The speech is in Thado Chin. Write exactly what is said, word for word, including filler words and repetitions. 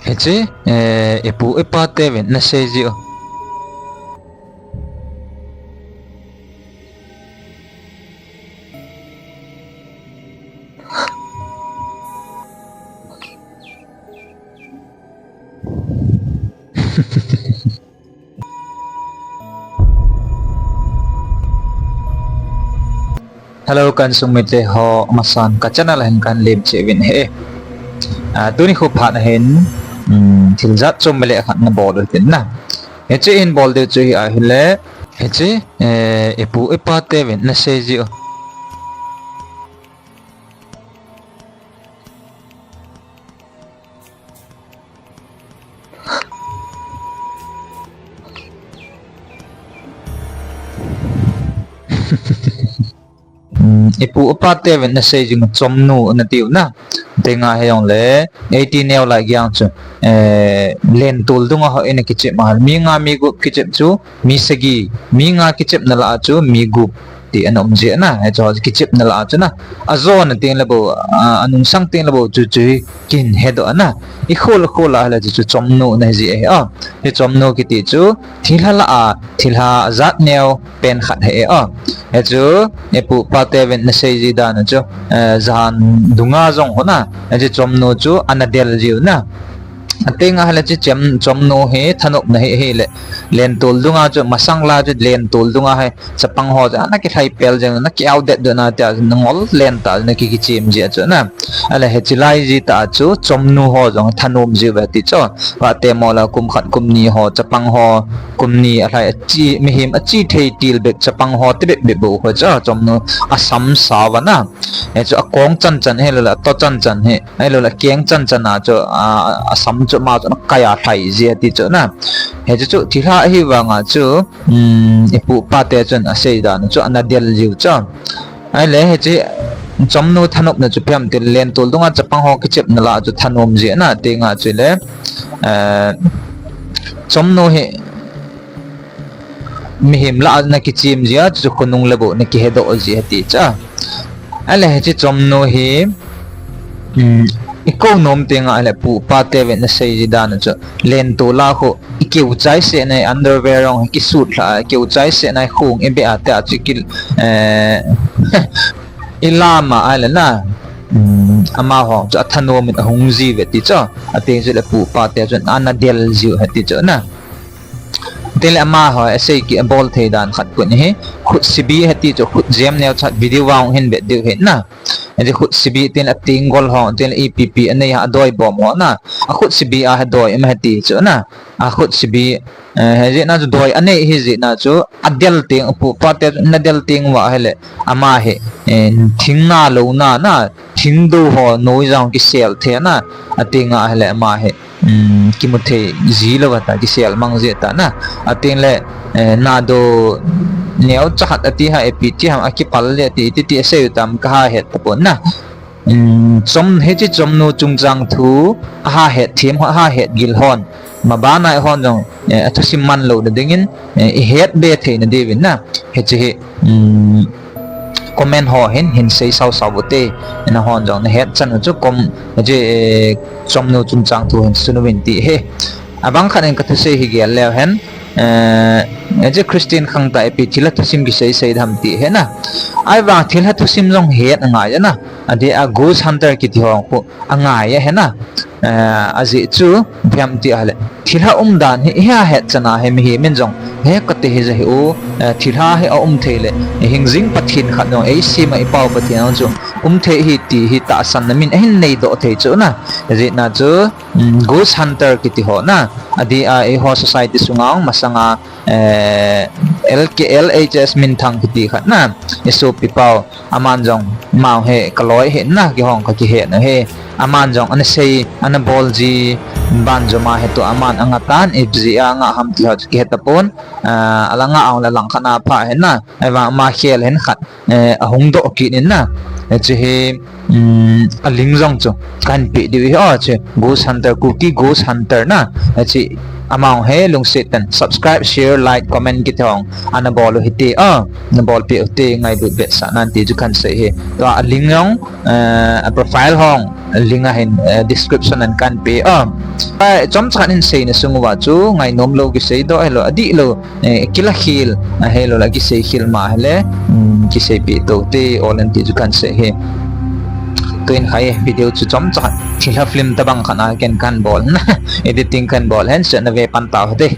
Hiche, eh, ipu ipa teuvin nasei jiu. Hello, ka insung mite ho, amasan ka channel a hin kahin lemcheh uvin ahi. Ah, tuni khu phat a hin, um, thil jat chom le khat nabol u hitin na. Hiche hin bol diu chu hi ahile, hiche, eh, ipu ipa teuvin nasei jiu. Hmm, ipu ipa teuvin nasei jiu chomnu natiu na. Tenga hijongle, eighteen neo lai giang chu, eh, lentol dunga ho in akichep ma, mi nga mi gup kichep chu, mi sagi, mi nga kichepna lah a chu, mi gup ti ana um ji na, hichu kichepna lah a chu na. Ajona teng le bou, a, anungsang teng le bou chu chu hi kihin hedoh na. Ikhol khol a hile chu, chu chomnu nahi ji ahi a. Hi chomnu kiti chu, thilha lah a, thilha jat neo pen khat ahi a. Hichu, ipu ipa teuvin nasei ji dan chu, eh, jan dunga jong ho na. Hichu chomnu chu ana del jiu na. Atenga hile chu chom, chomnu hi thanopna hi, hile. Lentol dunga chu, masang la chu lentol dunga hi, chapang ho chu, ana kilhai pel jeng, ana kiau det doh na tia, nangol len ta, ana ki, kichem ji a chu na. Ahile hiche lai ji ta chu, chomnu ho jong thanom jiu ve ti chu. Vate mo la kum khat kum ni ho, chapang ho, kum ni alhai achi, mihem achi thei til bep chapang ho ti bep bep bou ho chu, chomnu asam sao va na. Hichu akong chan chan hi, lou la ato chan chan hi. Ahilou le akeng chan chan a chu, a, asam chu ama chu ana kai a lhai ji ati chu na. Hichu chu thilha ahi vanga chu, um, ipu ipa te chun asei dan chu ana del jiu chu. Ahile hiche chomnu thanopna chu ipi ham itile lentol dunga chapang ho kichepna lah a chu thanom ji na, tenga chu le, eh, chomnu hi mihem lah a na kichem ji a, chu khonung le bou na kihedoh ji ati chu. Ahile hiche chomnu hi, um, ikou nom tenga ahile pu pa teuvin nasei ji dan chu. Lentol a khu, ikeu chai seh nai underwear jong kisut lha, ikeu chai seh nai khong ibe a tia chu ki, eh, ilam a ahile na, um, amaho chu athanom in ahung ji ve ti chu. Ati chu le pu pa te chun ana del jiu ve ti chu na. Tile amaho asei kit abol thei dan khat khu ahi. Khut sibi ati chu khut jem neo chat video vang hin be diu ahi na. Ati khut sibi tile atenggol ho, tile ipi pi anei a adoi bom ho na. Akhut sibi a adoi ma ati chu na. Akhut sibi, eh, hijeh na chu doi anei hijeh na chu adel teng pu pa te chu nadel teng uva ahile. Ama hi, eh, thing na lou na na, thing do ho noi jong kisel thei na, atenga ahile ama hi, um, kimu thei ji lou ata, kisel mang ji ata na, atengle, eh, na do neo cha khat ati ha, ipi ti ham akipal le ati, ti ti asei u tam kaha het tapon na. Um, chom, hiche chomnu chungchang thu, aha het them ho, aha het gil hon. Mabanai hon jong, eh, athusim man lou na dingin, eh, ihet be thei na diuvin na. Hiche hi, um, comment ho hin, hin sei sao sao ute. Nahon jong nahet chan u chu com, hiche, eh, chomnu chungchang thu hin sun uvin ti ahi. Abang khat in kathusei hi gel leu hen, eh, hiche Christian khang ta ipi thilha thusim kisei sei dam ti ahi na. Ahivang thilha thusim jong het angai na. Adeh a ghost hunter kiti ho khu angai ahi na. Eh, ajeh chu, ipi ham ti ahile. Thilha umdan hi, hi ahet chan a hi mihem in jong. He kati hi ja hi u, eh, thilha hi aum thei le. Hingjing Pathen khat jong, eisem a ipao Pathen jong chu. Um thei ahi ti hi tahsan na min ahin nei doh thei chu na. Ajeh na chu, um, ghost hunter kiti ho na. Adeh a eiho society sunga masanga, eh, L K L H S minthang kiti khat na. Isopi pao. Aman jong, amau hi kaloi ahi na, kihong kakihet na hi. Aman jong, ana sei, ana bol ji, ban joma hi tu aman anga tan, ipi jeh a nga ham ti ho chu kihet tapon, ah, ala nga ang la lang khat na pha ahi na, ahivang ama khel hin khat, eh, ahung doh kit in na, eh, chu hi, um, aling jong chu, kahin pe diu ahi o chu, ghost hunter, Kuki ghost hunter na, eh, chu, Amang he lungset ten subscribe, share, like, comment kiti hong ana bol u hite, a, na bolpeh u hite, ngailut vetsahnan ti chu kan sei e. Tua a link hong, eh, a profile hong, link ahin, eh, description a kan pe, a. Ai, chomcha khat in seina sung uva chu ngainom lou kisei doh hilou, adihlou, eh, kila khel, ahilouleh kisei khel ma hile, um, kiseipeh tou te, ol in ti chu kan sei e. Tuin khai video chu chomcha khat, thilha film tabang khat a ken kan bol, editing kan bol, hen se na ve pan tau hite.